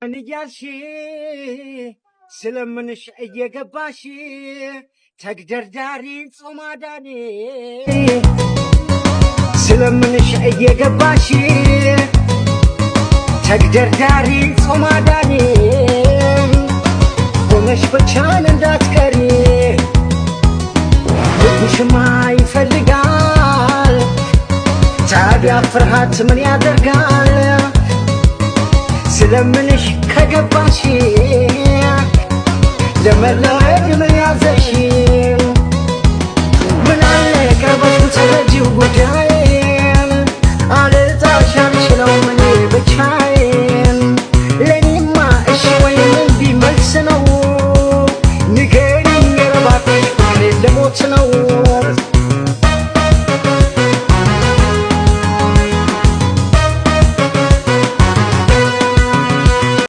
እያልሽ ስለምንሽ እየገባሽ ተግደርዳሪ ጾማዳኔ ስለምንሽ እየገባሽ ተግደርዳሪ ጾማዳኔ ሆነሽ ብቻን እንዳትቀሪ፣ ልብሽማ ይፈልጋል። ታዲያ ፍርሃት ምን ያደርጋል? ስለምንሽ ከገባሽ ለመለወጥ ምን ያዘሽ? ምን አለ ቀርበሽ ብትረጂው ጉዳዬን፣ አልጣሽ አልችለውም።